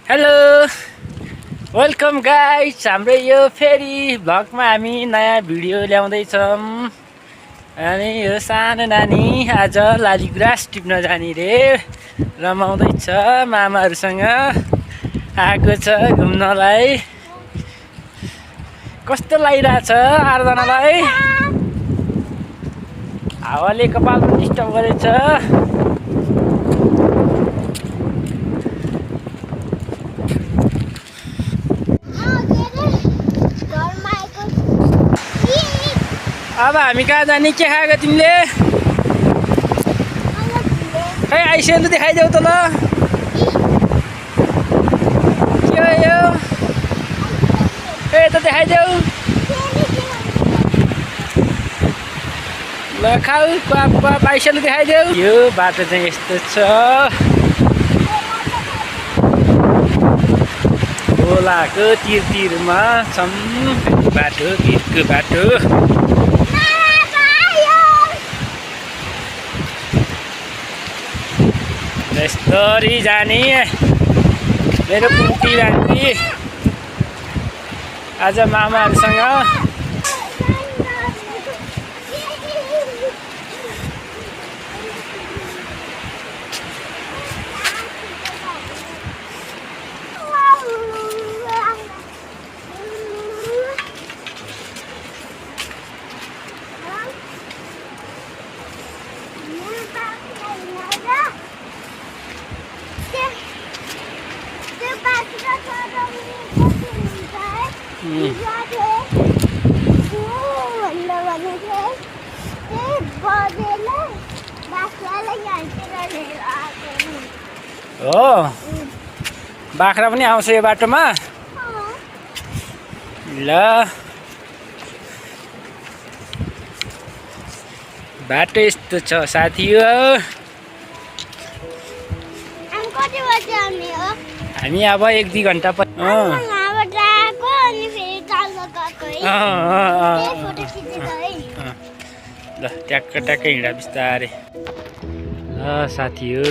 Hello welcome guys हाम्रो यो फेरि भ्लगमा हामी नयाँ भिडियो ल्याउँदैछौँ। अनि यो सानो नानी आज लालीगुराँस टिप्न जाने रे रमाउँदैछ मामाहरूसँग आएको छ घुम्नलाई। कस्तो लागिरहेछ आरजनालाई। हावाले कपाल पनि डिस्टर्ब गरेछ। अब हामी कहाँ जाने के खाएको तिमीले? खै आइसेलु देखाइदेऊ त ल। के हो यो? ए त देखाइदेऊ ल। खाऊ क्वाप आइसेलु देखाइदेऊ। यो बाटो चाहिँ यस्तो छ। खोलाको तिरमा छौँ बाटो भिरको बाटो। यस्तरी जाने मेरो कुन्ती रानी आज मामाहरूसँग। हो बाख्रा पनि आउँछ यो बाटोमा। ल बाटो यस्तो छ साथी हो। हामी अब 1-2 घन्टा पछि ल ट्याक्क हिँडा बिस्तारै। ल साथी हो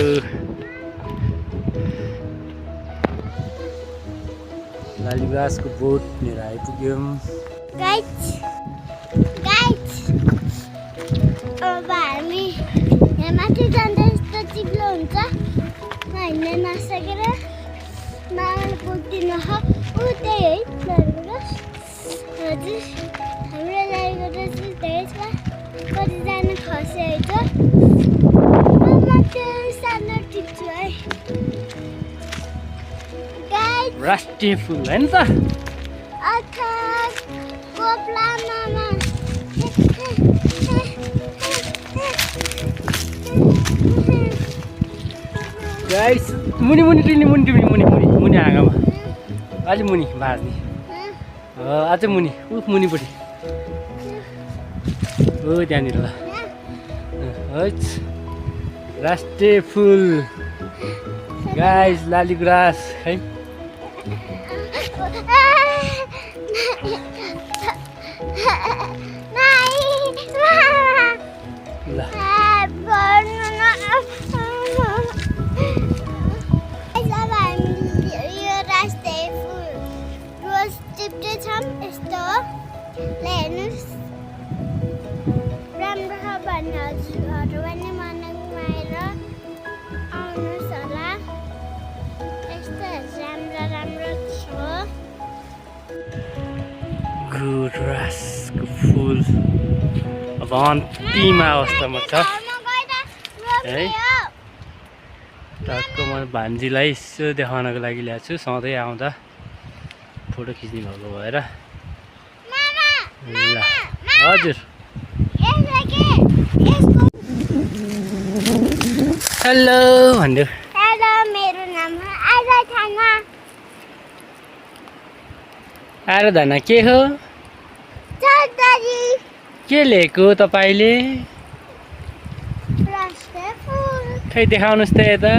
लालीगुराँसको बोट लिएर आइपुग्यौँ। अब हामी यहाँ माथि जाँदा यस्तो चिप्लो हुन्छ हिँड्न नसकेर मामाले पुग्दिन ऊ त्यही है लालीगुराँस। हजुर हाम्रो लालीगुराँस धेरै छ। कतिजना खसेको म त्यो सानो टिप्छु है। राष्ट्रिय फुल होइन त? गाइस मुनि आँगामा अलि मुनि बाँच्ने अझै मुनि मुनिपट्टि हो त्यहाँनिर। ल राष्ट्रिय फुल गाइस लालीगुराँस है। गुराँसको फुल अब अन्तिम अवस्थामा छ है। टक्क म भान्जीलाई यसो देखाउनको लागि ल्याएको छु। सधैँ आउँदा फोटो खिच्ने भएको भएर। ल हजुर हेलो भन्नु। हेलो मेरो नाम आराधना। आराधना के हो? के लिएको तपाईँले? खै देखाउनुहोस् त यता।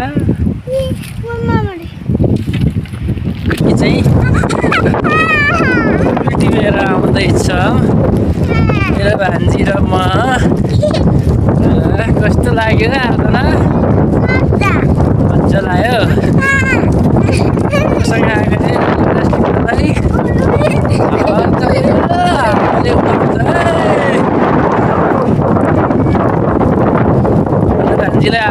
कुर्ती चाहिँ कुर्ती लिएर आउँदैछ मेरो भान्जी र म। कस्तो लाग्यो आराधना? मजा लाग्यो। सिधै